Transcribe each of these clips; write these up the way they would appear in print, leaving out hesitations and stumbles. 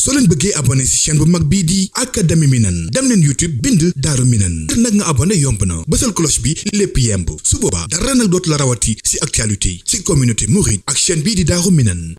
soo leen bëggee abonné ci chaîne bu mag bii di Académie Minane dem leen YouTube bind Daaru Minane ngir nag nga abonné yomb na bësal cloche bi lépp yemb su boobaa dara nag dootu la rawati ci actualité ci communauté mouride ak chaîne bii di Daaru Minane.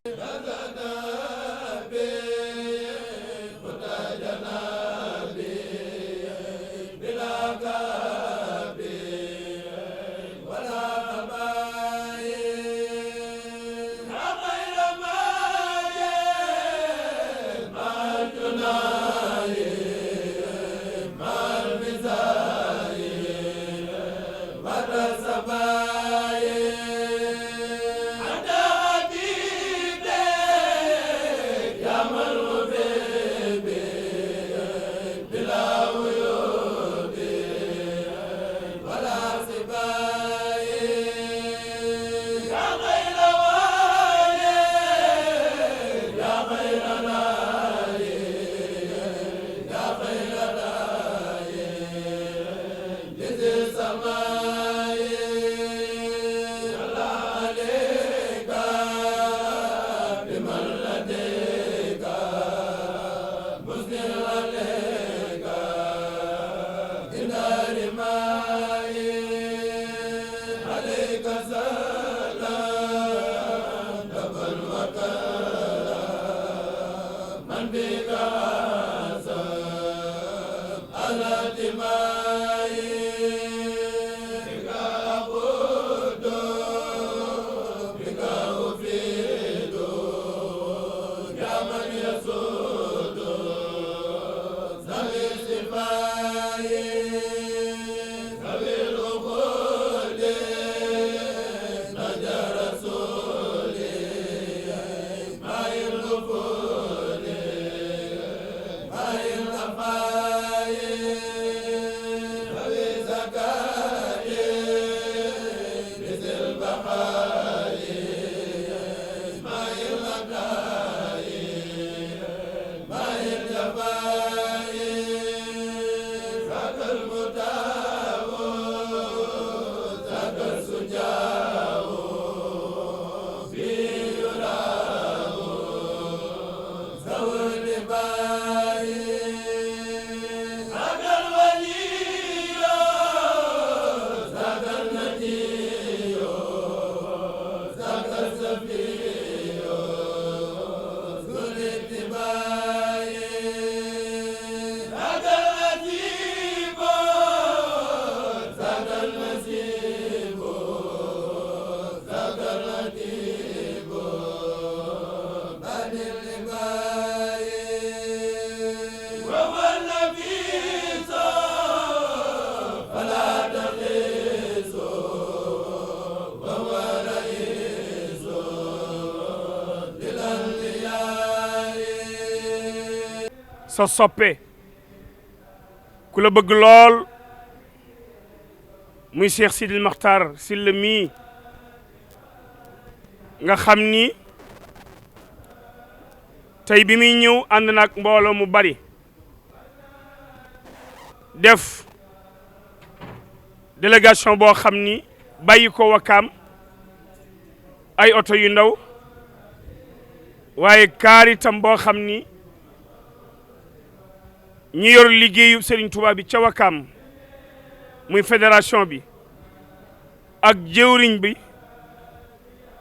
sa soppe ku la bëgg lool muy Cheikh Sidil Makhtar Sylla mii nga xam ni tey bi muy ñëw ànd nag mbooloo mu bari def délégation boo xam ni bàyyi ko Wakaam ay oto yu ndaw waaye kaar itam boo xam ni ñi yor liggéeyu Serigne Touba bi ca Wakaam muy fédération bi ak jëwriñ bi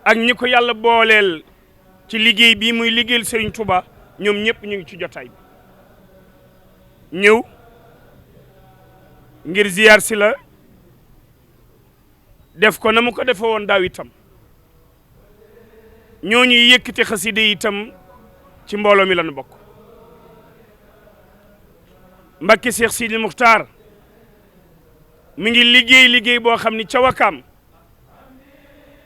ak ñi ko yàlla booleel ci liggéey bi muy liggéeyal Serigne Touba ñoom ñëpp ñu ngi ci jotaay bi ñëw ngir ziyaar si la def ko na mu ko defe woon daaw itam ñooñu yëkkati xaside itam ci mbooloo mi lañu bokk Mbacké Cheikh Sidil Muxtaar mi ngi liggéey boo xam ni ca Wakaam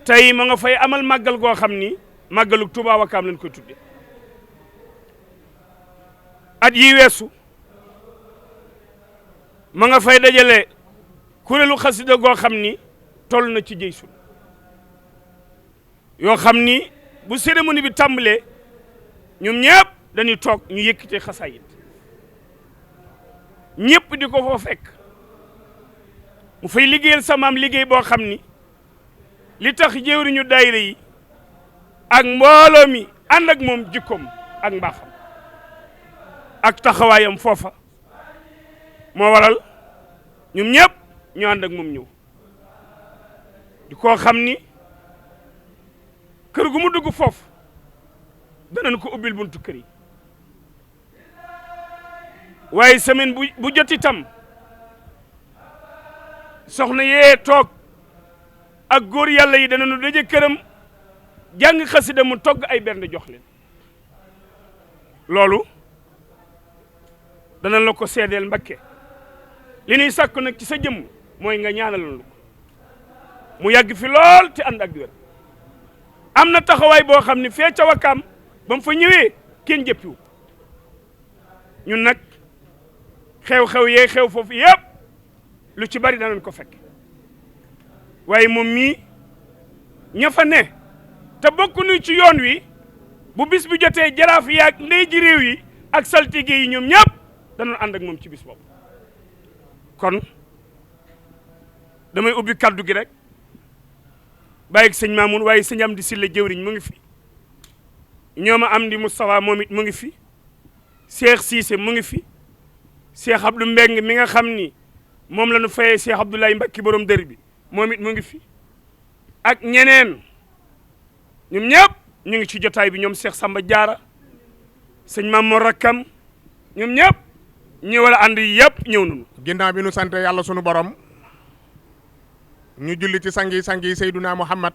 tey ma nga fay amal màggal goo xam ni màggalu Touba Wakaam lañ koy tudde at yi weesu ma nga fay dajale kuréelu xasida goo xam ni toll na ci jëy sun yoo xam ni bu cérémonie bi tàmbalee ñoom ñëpp dañuy toog ñu yëkkite xasaayit ñëpp di ko fa fekk mu fay liggéeyal sa maam liggéey boo xam ni li tax jëwriñu daayira yi ak mbooloo mi ànd ak moom jikkoom ak mbaaxam ak taxawaayam foofa moo waral ñun ñëpp ñu ànd ak moom ñëw di koo xam ni kër gu mu dugg foofu danañ ko ubbil buntu kër yi waaye semaine bu jot itam soxna yee toog ak góor yàlla yi danañu daje këram jàng xasida mu togg ay bernde jox leen loolu danañ la ko seedeel Mbakke li ñuy sàkku nag ci sa jëmm mooy nga ñaanal lu ko mu yàgg fi lool te ànd ak wér am na taxawaay boo xam ne fee ca Wakaam ba mu fa ñëwee kenn jëppiwu ñun nag xew-xew yee xew foofu yëpp lu ci bari danañ ko fekk waaye moom mii ña fa ne te bokkuñu ci yoon wi bu bis bi jotee jaraaf yi ak ndey ji réew yi ak saltige yi ñoom ñëpp danañ ànd ak moom ci bis boobu kon damay ubbi kaddu gi rek bàyyi sëñ Mamoun waaye sëñ Amdi Silla jëwriñ mu ngi fi ñooma Amdi Moustapha moom it mu ngi fi Cheikh Cissé mu ngi fi Cheikh Abdou Mbeng mi nga xam ni moom la ñu fayee Cheikh Abdoulaye Mbacke borom dër bi moom it mu ngi fi ak ñeneen ñoom ñëpp ñu ngi ci jotaay bi ñoom Cheikh Samba Diarra sëñ Mamour Rakkam ñoom ñëpp ñi war a ànd yëpp ñëw nañu. ginnaaw bi nu sant yàlla sunu borom ñu julli ci sangi Seyduna Muhammad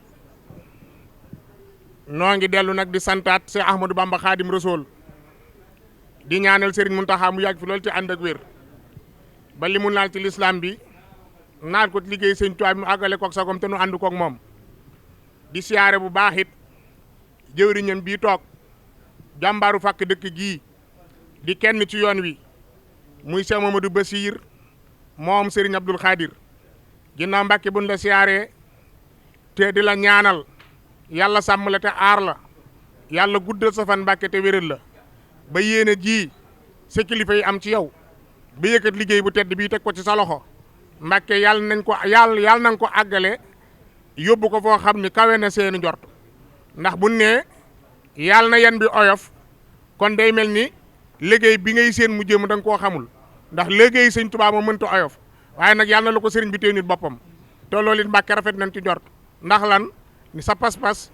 noo ngi dellu nag di santaat Cheikh Ahmadou Bamba Khadim Rasoul di ñaanal Serigne Mountakha mu yàgg fi loolu ci ànd ak wér ba li mu naal ci lislaam bi naal ko liggéey sëñ Tuubaa mu àggale koog sagom te nu ànd koog moom di siyaare bu baax it jëwriñam bii toog jàmbaaru fàkk dëkk gii di kenn ci yoon wi muy Cheikh Mamadou Bassir moom Serigne Abdoul Khadir ginnaaw Mbàkke buñ la siyaaree te di la ñaanal yàlla sàmm la te aar la yàlla guddal sa fan Mbàkke te wéral la ba yéene ji sa kilifa yi am ci yow ba yëkkat liggéey bu tedd bii teg ko ci sa loxo Mbàkke yàlla nañ ko àggale yóbbu ko foo xam ni kawe na seeni njort ndax bu ne yàlla na yan bi oyof kon day mel ni liggéey bi ngay seen mu jëm da nga koo xamul ndax liggéey sëñ Tuubaa moo mënta oyof waaye nag yàlla na la ko sëriñ bi téye nit boppam te loolu it Mbàkke rafet nañ ci njort ndax lan ni sa pas-pas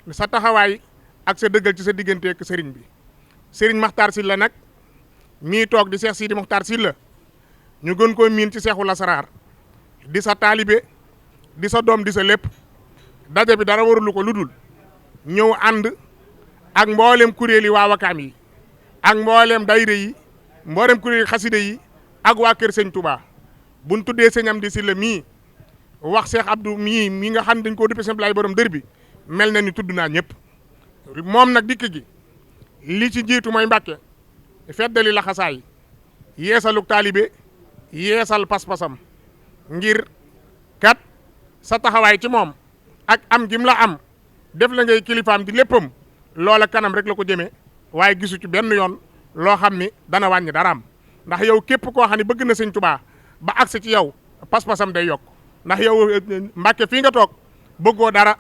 ni sa taxawaay ak sa dëggal ci sa diggante ak sëriñ bi sëriñ Maxtaar Sylla nag mii toog di Seex Sidi Maxtaar Sylla ñu gën koo miin ci Seexul Asraar di sa taalibe di sa doom di sa lépp daje bi dara warulu ko lu dul ñëw ànd ak mboolem kuréel yi waa Wakaam yi ak mboolem dayre yi mboolem kuréel xaside yi ak waa kër sëñ Touba buñ tuddee sëñ Amdi Sylla mii wax Cheikh Abdou mii nga xam dañ koo duppe sëñ Ablaye borom dër bi mel na ni tudd naa ñëpp moom nag dikk gi li ci jiitu mooy Mbàkke feddali la xasaay yeesaluk taalibe yeesal pas-pasam ngir kat sa taxawaay ci moom ak am jim la am def la ngay kilifaam di léppam loola kanam rek la ko jëmee waaye gisu ci benn yoon loo xam ni dana wàññi daraam ndax yow képp koo xam ne bëgg na sëñ Tuubaa ba agsi ci yow pas-pasam day yokk ndax yow Mbàkke fii nga toog bëggoo dara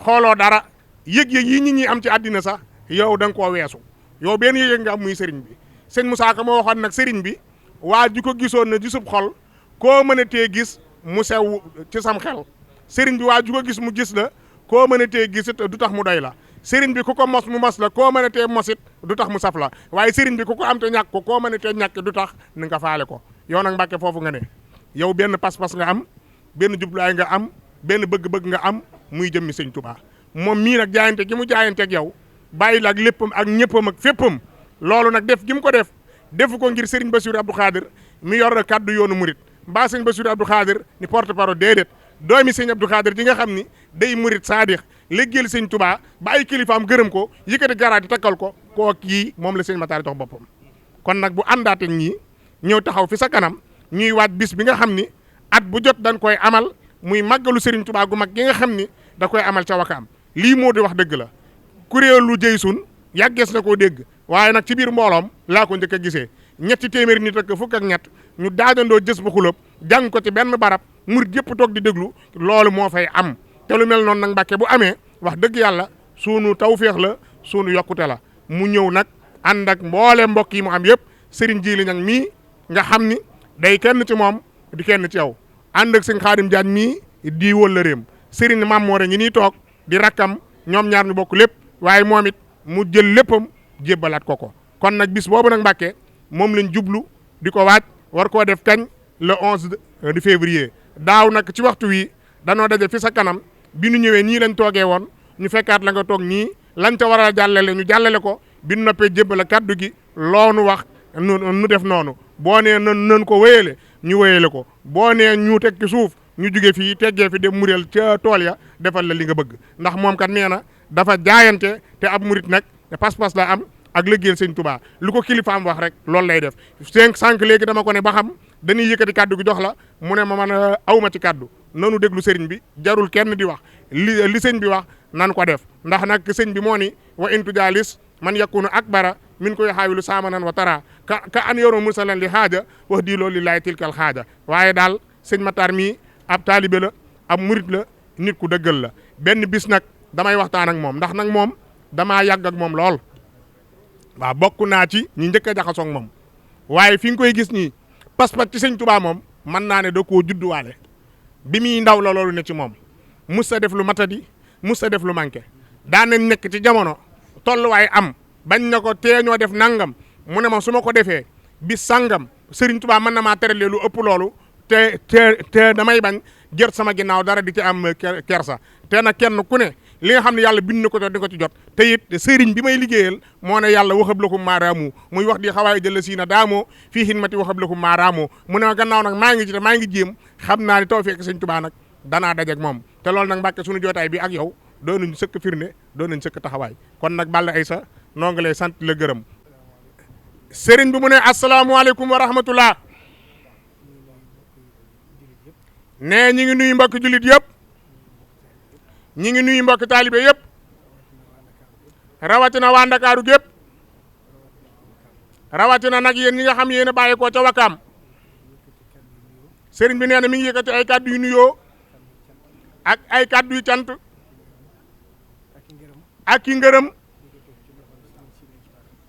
xooloo dara yëg-yëg yi nit ñi am ci àddina sax yow da nga koo weesu yow benn yëg nga am muy sëriñ bi sëñ Moussa Ka moo waxoon nag sëriñ bi waa ji ko gisoon na gisub xol koo mën a tee gis mu sew ci sam xel sëriñ bi waa ji ko gis mu gis la koo mën a tee gisit du tax mu doy la sëriñ bi ku ko mos mu mos la koo mën a tee mosit du tax mu saf la waaye sëriñ bi ku ko am te ñàkk ko koo mën a tee ñàkk du tax ni nga faale ko yow nag Mbàkke foofu nga ne yow benn pas-pas nga am benn jublaay nga am benn bëgg-bëgg nga am muy jëmmi sëñ Tuubaa moom mii nag jaayante gi mu jaayante ak yow bàyyi la ak léppam ak ñëppam ak féppam loolu nag def gi mu ko defu ko ngir Serigne Bassirou Abdou Khadir mi yor na kaddu yoonu murit mbaa sëñ Bassirou Abdou Khadir ni porte parole déedéet doomi sëñ Abdou Khadir ji nga xam ni day murit saadix liggéeyal sëñ Tuubaa ba ay kilifaam gërëm ko yëkkati garaat di takkal ko koo kii moom la sëñ Matar jox boppam kon nag bu àndaate ñii ñëw taxaw fi sa kanam ñuy waaj bis bi nga xam ni at bu jot dañ koy amal muy màggalu Serigne Touba gu mag gi nga xam ni da koy amal ca Wakaam lii moo di wax dëgg la kuréelu jëy sun yàggees na koo dégg waaye nag ci biir mbooloom laa ko njëkk a gisee ñetti téeméeri nit ak fukk ak ñett ñu daajandoo jës bu xulóob jàng ko ci benn barab murit yëpp toog di déglu loolu moo fay am te lu mel noonu nag Mbàkke bu amee wax dëgg yàlla sunu tawféex la sunu yokkute la mu ñëw nag ànd ak mboole mbokk yi mu am yëpp Serigne Jili Ñang mii nga xam ni day kenn ci moom di kenn ci yow ànd ak sëñ Xaadim Jaañ mii di wëllëreem Serigne Mamoore ngi nii toog di rakkam ñoom ñaar ñu bokk lépp waaye moom it mu jël léppam jébbalaat ko kon nag bis boobu nag Mbàkke moom lañ jublu di ko waaj war koo def kañ le 11 de février daaw nag ci waxtu wi danoo daje fi sa kanam bi nu ñëwee nii lañ toogee woon ñu fekkaat la nga toog nii lañ ca war a jàllale ñu jàllale ko bi nu noppee jébbale kaddu gi loonu wax nu def noonu boo nee nan ko wéyale ñu wéyale ko boo nee ñu teg ci suuf ñu jóge fii teggee fi dem mureel ca tool ya defal la li nga bëgg ndax moom kat nee na dafa jaayante te ab murit nag pas-pas la am ak liggéeyal sëñ Touba lu ko kilifaam wax rek loolu lay def sànq léegi dama ko ne ba xam dañuy yëkkati kaddu gi jox la mu ne ma man awma ci kaddu nanu déglu sëriñ bi jarul kenn di wax li sëñ bi wax nan ko def ndax nag sëñ bi moo ni wa intu jaalis man yakunu akbara min koy xaawilu saamanan wa tara ka an yoro mursalan li xaaja wax di loolu lillaay tilkal xaaja waaye daal sëñ Matar mii ab taalibe la ab murit la nit ku dëggal la benn bis nag damay waxtaan ak moom ndax nag moom damaa yàgg ak moom lool waaw bokk naa ci ñi njëkk a jaxasoo ak moom waaye fi nga koy gis nii pas-pas ci sëñ Touba moom mën naa ne da koo judduwaale bi muy ndaw la loolu ne ci moom mus sa def lu matadi mus sa def lu manqué daan nañ nekk ci jamono tolluwaay am bañ na ko tee ñoo def nangam mu ne ma su ma ko defee bis sangam Serigne Touba mën na maa teralee lu ëpp loolu te damay bañ jër sama ginnaaw dara di ci am kersa te nag kenn ku ne li nga xam ne yàlla bind na ko di ko ci jot te it sëriñ bi may liggéeyal moo ne yàlla waxab lakum maaraamu muy wax di xawaay jëla siina daamoo fii xidmati waxab lakum maaraamu mu ne gannaaw nag maa ngi ci te maa ngi jéem xam naa ne tawfeex sëñ Touba nag danaa dajeek moom te loolu nag Mbàkke suñu jootaay bi ak yow doon nañ sëkk firnde doon nañ sëkk taxawaay kon nag Balla Aïssa noo ngi lay sant la gërëm sëriñ bi mu ne asalaamualeykum wa rahmatullah ne ñi ngi nuyu mbokki jullit yëpp ñi ngi nuyu mbokki taalibe yëpp rawatina waa Ndakaaru gépp rawatina nag yéen ñi nga xam yéen a bàyyi ko ca Wakaam sëriñ bi nee na mi ngi yëkkati ay kàddu yu nuyoo ak ay kàddu yu cant ak ki ngërëm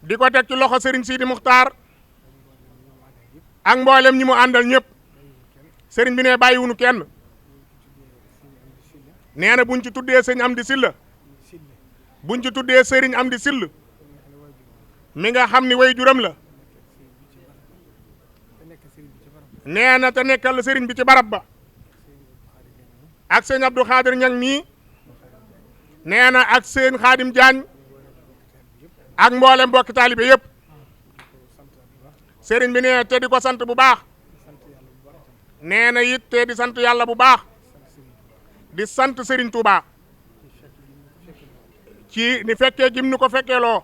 di ko teg ci loxo sëriñ Sidi Muxtaar ak mboolem ñi mu àndal ñëpp sëriñ bi ne bàyyiwunu kenn nee na buñ ci tuddee sëñ Amdi Silla buñ ci tuddee sëriñ Amdi Sill mi nga xam ni way juram la nee na te nekkal sëriñ bi ci barab ba ak sëñ Abdou Khadir Ñang mii nee na ak sëñ Xaadim Jaañ ak mboolem mbokki taalibe yëpp sëriñ bi nee te di ko sant bu baax nee na it te di sant yàlla bu baax di sant Serigne Touba ci ni fekkee gim ni ko fekkee loo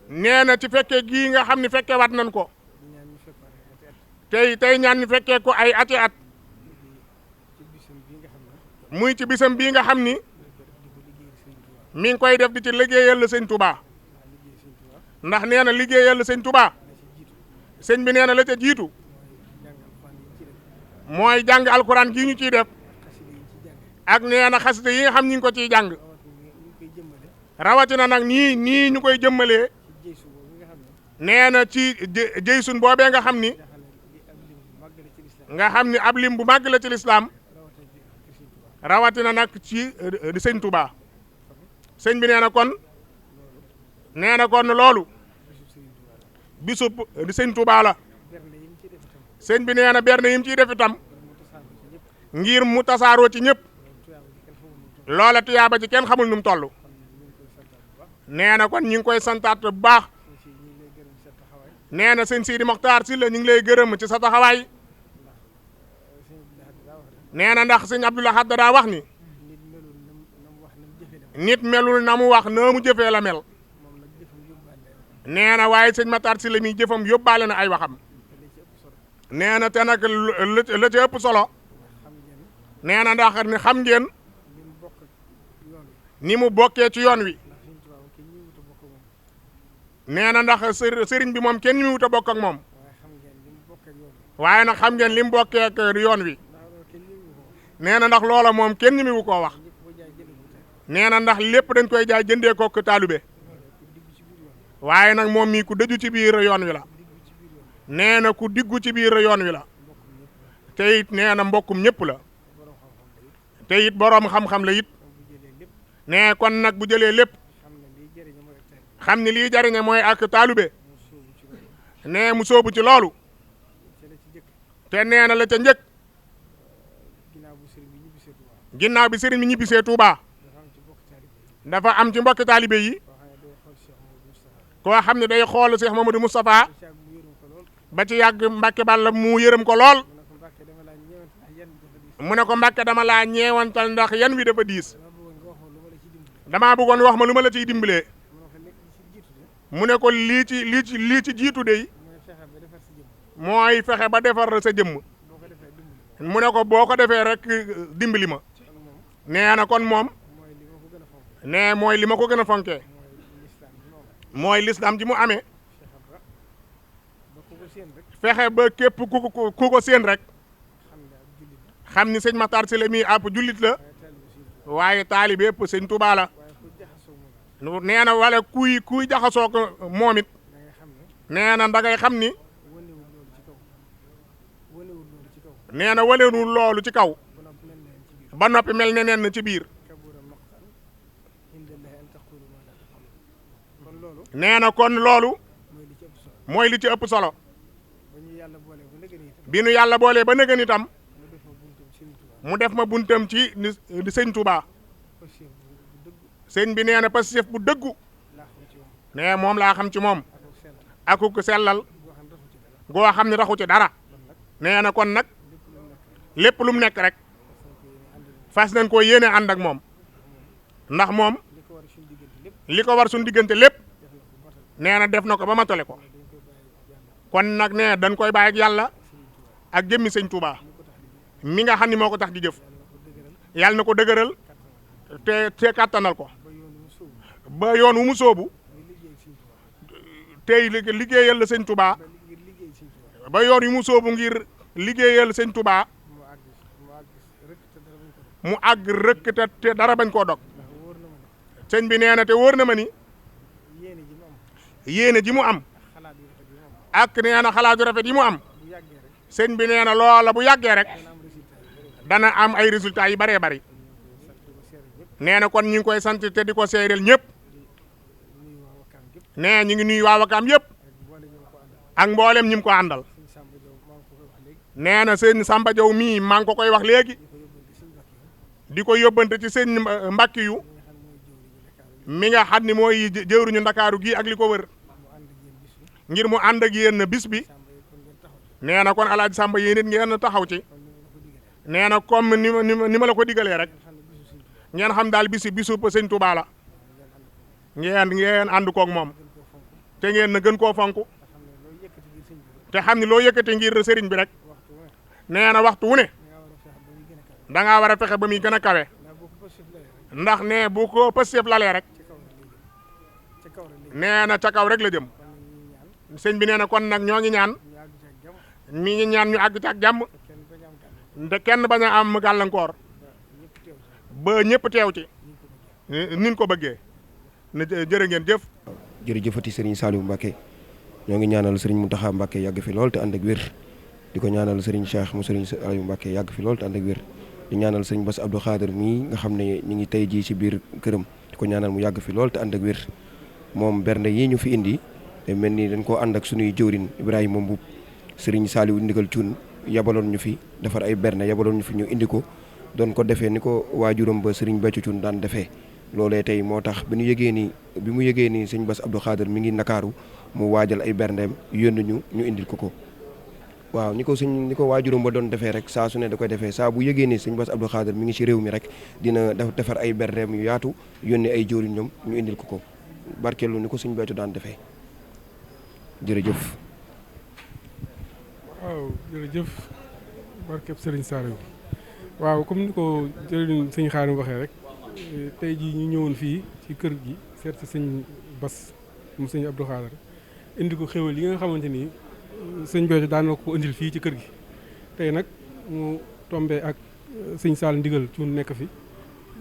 nee na ci fekkee gii nga xam ni fekkee wat nañ ko tey ñaan ñu fekkee ko ay ati at muy ci bisam bii nga xam ni mi ngi koy def di ci liggéeyal la sëñ Touba ndax nee na liggéeyal la sëñ Touba sëñ bi nee na la ca jiitu mooy jàng alxuraan gii ñu ciy def ak nee na xasida yi nga xam ñu ngi ko ciy jàng rawatina nag nii ñu koy jëmmalee nee na ci jëysun boobee nga xam ni ab lim bu màgg la ci lislaam rawatina nag ci di sëñ Touba sëñ bi nee na kon loolu bisub di sëñ Touba la sëñ bi nee na berne yim ciy def itam ngir mu tasaaroo ci ñëpp loola tuyaaba ci kenn xamul nu mu toll nee na kon ñi ngi koy santaat bu baax nee na sëñ Sidi Mokhtar si la ñu ngi lay gërëm ci sa taxawaay nee na ndax sëñ Abdou Lahad daa wax ni nit melul na mu wax na mu jëfee la mel nee na waaye sëñ Matar si la muy jëfam yóbbaale na ay waxam nee na te nag la ci ëpp solo nee na ndax ni xam ngeen ni mu bokkee ci yoon wi nee na ndax sëriñ bi moom kenn ñu wut a bokk ak moom waaye nag xam ngeen li mu bokkee ak yoon wi nee na ndax loola moom kenn ñu wu koo wax nee na ndax lépp dañ koy jaay jëndee kook taalube waaye nag moom mii ku dëju ci biir yoon wi la nee na ku diggu ci biir yoon wi la te it nee na mbokkum ñëpp la te it boroom xam-xam la it nee kon nag bu jëlee lépp xam ni lii jariñe mooy ak taalube nee mu sóobu ci loolu te nee na la ca njëkk ginnaaw bi sëriñ bi ñibbisee Touba dafa am ci mbokki taalibe yi koo xam ne day xool Cheikh Mamadou Moustapha ba ci yàgg Mbàkke Balla mu yërëm ko lool mu ne ko Mbàkke dama laa ñeewantal ndax yan wi dafa diis damaa bëggoon wax ma lu ma la ciy dimbalee mu ne ko lii ci jiitu dey mooy fexe ba defar sa jëmm mu ne ko boo ko defee rek dimbali ma nee na kon moom nee mooy li ma ko gën a fonkee mooy lislaam ji mu amee fexe ba képp ku ko séen rek xam ni sëñ Matar Sylla mi ab jullit la waaye taalibe yëpp sëñ Tuubaa la nee na wala kuy jaxasoo ko moom it nee na da ngay xam ni nee na walewul loolu ci kaw ba noppi mel ne nen ci biir nee na kon loolu mooy li ci ëpp solo bi nu yàlla boolee ba nëgën itam mu def ma buntam ci di sëñ Touba sëñ bi nee na pasif bu dëggu nee moom laa xam ci moom akuk sellal goo xam ne raxu ci dara nee na kon nag lépp lu mu nekk rek fas nañ koo yéene ànd ak moom ndax moom li ko war suñu diggante lépp nee na def na ko ba matale ko kon nag nee dañ koy bàyyi ak yàlla ak jëmmi sëñ Touba mi nga xam ni moo ko tax di jëf yàlla na ko dëgëral te kàttanal ko ba yoon wu mu soobu tey liggéeyal la sëñ Touba ba yoon yu mu soobu ngir liggéeyal sëñ Touba mu àgg rëkk te dara bañ koo dog sëñ bi nee na te wóor na ma ni yéene ji mu am ak nee na xalaatu rafet yi mu am sëñ bi nee na loola bu yàggee rek dana am ay résultats yu bëree bëri nee na kon ñu ngi koy sant te di ko seereel ñëpp nee ñu ngi nuyu waa Wakaam yëpp ak mboolem ñi mu ko àndal nee na sëñ Samba Diaw mii maa ngi ko koy wax léegi di ko yóbbante ci sëñ Mbàkke yu mi nga xam ni mooy jëwriñu Ndakaaru gi ak li ko wër ngir mu ànd ak yéen bis bi nee na kon Alaaji Samba yéen it ngeen taxaw ci nee na comme ni ma la ko digalee rek ngeen xam daal bisu sëñ Touba la ngeen ànd koog moom te ngeen na gën koo fonk te xam ni loo yëkkati ngir sëriñ bi rek nee na waxtu wu ne da ngaa war a fexe ba muy gën a kawe ndax ne bu ko pësef lalee rek nee na ca kaw rek la jëm sëñ bi nee na kon nag ñoo ngi ñaan mi ngi ñaan ñu àgg ci ak jàmm te kenn bañ a am gàllankoor ba ñëpp teew ci nin ko bëggee ne jërë ngeen jëf. jërëjëfati Serigne Saliou Mbacké ñoo ngi ñaanal Serigne Mountakha Mbacké yàgg fi lool te ànd ak wér di ko ñaanal Serigne Cheikh mu Serigne Saliou Mbacké yàgg fi lool te ànd ak wér di ñaanal Serigne Bass Abdou Khader mii nga xam ne ñu ngi tey jii ci biir këram di ko ñaanal mu yàgg fi lool te ànd ak wér moom bernde yi ñu fi indi te mel ni dañ koo ànd ak suñuy jëwrin Ibrahima Mbuub Serigne Saliou ndigal Cuun yabaloon ñu fi defar ay berne yabaloon ñu fi ñu indi ko doon ko defee ni ko waajuram ba Serigne Béthio Cuun daan defee loolee tey moo tax bi mu yëgee ni sëñ Bass Abdou Khader mi ngi Ndakaaru mu waajal ay berndeem yónni ñu indil ko waaw ni ko waajuram ba doon defee rek saa su ne da koy defee saa bu yëgee ni sëñ Bass Abdou Khader mi ngi ci réew mi rek dina defar ay berndeem yu yaatu yónni ay jëwriñ ñoom ñu indil ko barkeelu ni ko sëñ Béthio daan defee jërëjëf. waaw jërëjëf barkeb Serigne Saliou waaw comme ni ko jëriñ sëñ Xaadim waxee rek tey jii ñu ñëwoon fii ci kër gi seet si sëñ Bass mu sëñ Abdou Khader indi ko xéwal yi nga xamante ni sëñ Béthio daan na ko indil fii ci kër gi tey nag mu tombé ak sëñ Sall ndigal ci nekk fi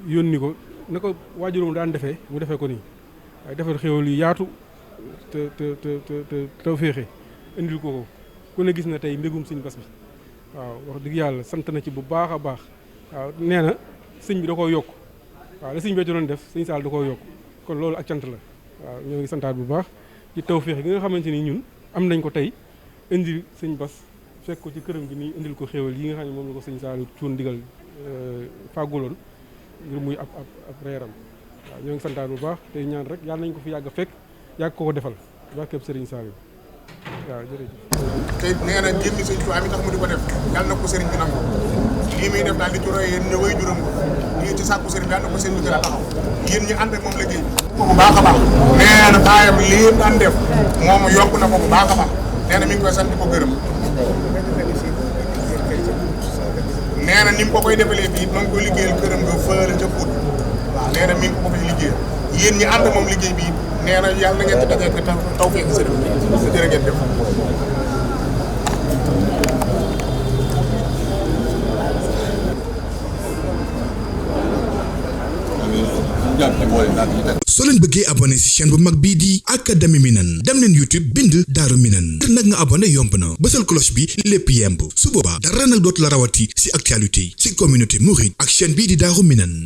yónni ko na ko waajuram daan defee mu defee ko nii waaye defar xéwal yu yaatu te tawféexe indil ko ku ne gis na tey mbégum sëñ Bass bi waaw wax dëgg yàlla sant na ci bu baax a baax waaw nee na sëñ bi da koo yokk waaw la sëñ bi doon def sëñ Saal da koo yokk kon loolu ak cant la waaw ñoo ngi santaat bu baax ci tawféexe gi nga xamante ni ñun am nañ ko tey indil sëñ Bass fekk ko ci këram gi nii indil ko xéewal yi nga xam ne moom la ko sëñ Saal cuun digal fàgguloon ngir muy ab reeram waaw ñoo ngi santaat bu baax tey ñaan rek yàlla nañ ko fi yàgg a fekk yàgg ko defal barkeb Serigne Saliou waaw jërëjëf. te nee na jëmmi sëñ Tuubaa mi tax mu di ko def yàlla na ko sëriñ bi nangu lii muy def daal di ci roy yéen ñëwee juróom ko lii ci sàkku sëriñ bi yàlla na ko sëriñ bi gën a taxaw yéen ñi ànd ak moom liggéey bi. bu baax a baax nee na baayam lii daan def moom yokk na ko bu baax a baax nee na mi ngi koy sant di ko gërëm nee na ni mu ko koy defalee fii ma ngi koy liggéeyal këram nga fële ca Pout waaw nee na mi ngi ko koy liggéeyal yéen ñi ànd ak moom liggéey bi nee na yàlla na ngeen ci dajee taw fekk sëriñ bi jërë ngeen def. soo leen bëggee abonné ci chaîne bu mag bii di Académie Minane dem leen YouTube bind Daaru Minane ngir nag nga abonné yomb na bësal cloche bi lépp yemb su boobaa dara nag dootu la rawati ci actualité ci communauté mouride ak chaîne bii di Daaru Minane.